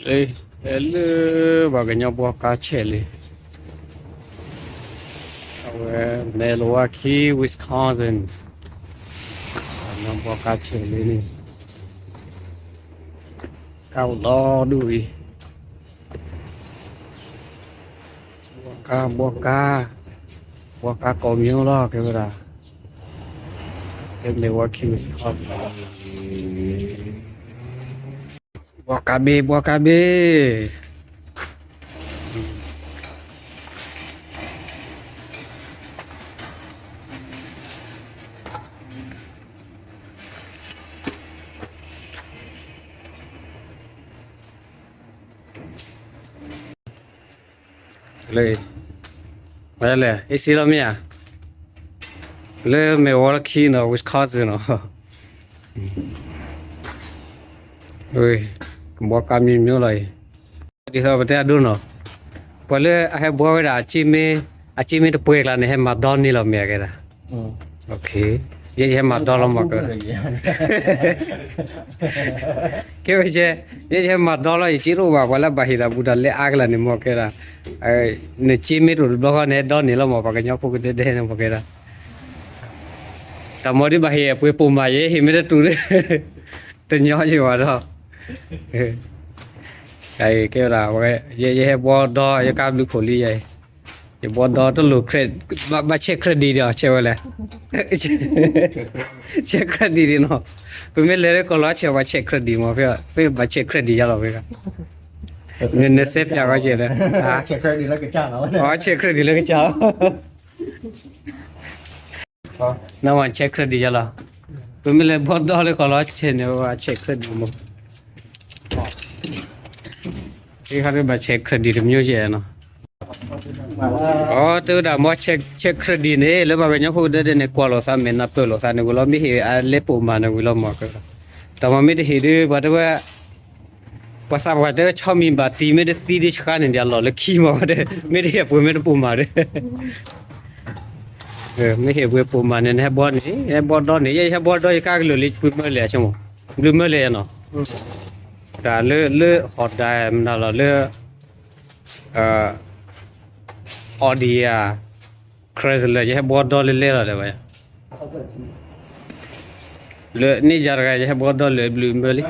လၢ လၢပှၤကညီဘှီကါဆဲးလ့ၣ်, အဝဲ Milwaukee, Wisconsin, ပှၤကညီဘှီကါဆဲးလ့ၣ်န့ၣ် ကါအိၣ်ဒီဒူၣ်အံၤ, ဘှီကါ ဘှီကါ, ဘှီကါကိးမံၤလီၤ ကဲဝဲဒၣ်, လၢ Milwaukee, Wisconsin, ဘှီကါဘ့ၣ် ဘှီကါဘ့ၣ် လၢ မ့ၢ်လဲၣ် အ့ၣ်စ့လီၤမ့ၢ်ဧါ, လၢ Milwaukee နီၤ Wisconsin နီၤ, ကဘှီကါမံၤမံၤလီၤအံၤ, ဒ်သိးပတဲအဒိနီၤ, ပှၤလၢအဟဲဘှီဝဲဒၣ် အစ့မ့ၢ်တပှဲၤကျါန့ၣ် ဟဲမၤဒီန့ၢ်လီၤမ့ၢ်ဧါကဲဒၣ်, ယဲယဟဲမၤဒီလီၤမ့ၢ်ကဲ ကဲဝဲကဲ, ယဲယဟဲမၤဒီလီၤ ယစ့တအိၣ်ဘၣ် ပှၤလၢအဘၣ်ဟ့ၣ်တၢ်ဘူးတၢ်လဲအါကလာ်န့ၣ်မ့ၢ်ကဲဒၣ်, နစ့မ့ၢ်တအိၣ်တဘျီဃီ နဟဲဒီန့ၢ်လီၤမ့ၢ် ပှၤကညီဖိကဒဲဒဲန့ၣ်မ့ၢ်ကဲဒၣ်, တၢ်မၤဒ်ဘၣ်ဟ့ၣ်အပှ့ၤပိာ်မၤယဲ ဟ့ၣ်မ့ၢ်တတူၢ်ဒီး တညီယံၤဘၣ်ဒီး, ကဲဝဲဒၣ် ယဲယဟဲဘှီဒီ ယကါဘျုးခိၣ်လံယဲ, ယဘှီဒီတလိၣ် ဘၣ်ဆဲး credit ဒီး ဆဲးဝဲလဲၣ်, ဆဲး credit ဒံးနီၤ, ပမ့ၢ်လဲၤလၢကီၢ်လီၤဆဲး ဘၣ်ဆဲး credit မ့ၢ် ဖဲဘၣ်ဆဲး credit ယၤလီၤဖဲ, နနစဲးပၠးဝဲကဲလဲၣ်, ဆဲး credit လၢကစၢ်လီၤ နဝဲဆဲး credit ယၤလီၤ, ပမ့ၢ်လဲၤဘှီဒီလၢကီၢ်လီၤဆဲးန့ၣ် ဝဲဆဲး credit မ့ၢ်, ခါဒ်ဘၣ်ဆဲး credit တမျိုးယဲနီၤ, အတဲဝဲဒၣ်မ့ၢ်ဆဲး credit န့ၣ် လၢပှၤကညီဖိကဒဲဒဲန့ၣ် ကွၢ်လိာ်သးမဲာ်နၢ်ပၢၢ်လိာ်သးန့ၣ်ဝံၤလီၤ မ့ၢ်ဟ့ၣ်အလဲပိာ်မၤန့ၣ်ဝံၤလီၤမ့ၢ်, တၢ်မ့ၢ်မ့ၢ်တဟ့ၣ်ဒီး ပှၤတဲဝဲ ပှၤသးပှၢ်တဲဝဲ ဆီမံၤဘၣ်တံၤ မ့ၢ်တသံဒ်ဆှါန့ၣ် ဒ်အလီၢ်လၢခံမ့ၢ်ဝဲဒီး မ့ၢ်တဟ့ၣ်အပှ့ၤမ့ၢ်တပိာ်မၤဒီး, မ့ၢ်ဟ့ၣ်ပှ့ၤပိာ်မၤန့ၣ် နဟဲဘှီန့ၣ် ဟဲဘှီဒီန့ၣ် ယဲယဟဲဘှီဒီ ယကါကလုာ်လံ ဘျုးမၢလဲၣ်အဆိကမိၣ်, ဘျုးမၢလဲၣ်နီၤ, တၢ်လၢ လၢ Honda မနုၤလီၤ လၢ Audi ဧါ, Chrysler ယဟဲဘှီဒီလၢလဲလီၤတဲဝဲ လၢန့ၣ်ယၤတဂၤ ယဟဲဘှီဒီလၢဘျုးမၢလံ,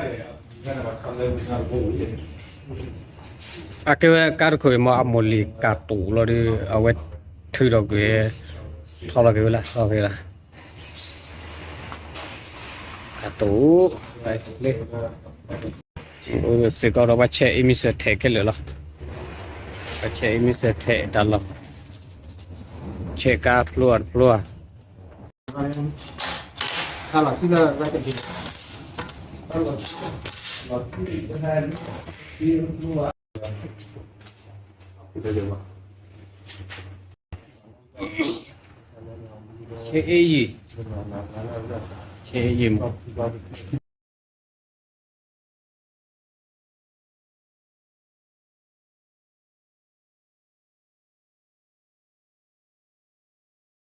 အကဲဝဲကါတခိၣ်အံၤမ့ၢ်အမိၢ်လံၤကၢ်တူာ်လီၤဒီး အဝဲထုးထီၣ်ကွံာ် ထီၣ်လီၤက့ၤဝဲလၢ ထီၣ်က့ၤလၢ ကၢ်တူာ် လၢ စ့ၢ်ကီးဒီးပှၤဆဲးအံၤမ့ၢ်စၢၤထဲးခဲလၢာ်လီၤ, ပှၤဆဲးအံၤမ့ၢ်စၢၤထဲးတၢ်လီၢ်, ဆဲးကါဖျိအတဖျိဧါ ဆဲးအ့ၣ်ယံၤ, ဆဲးအ့ၣ်ယံၤမး,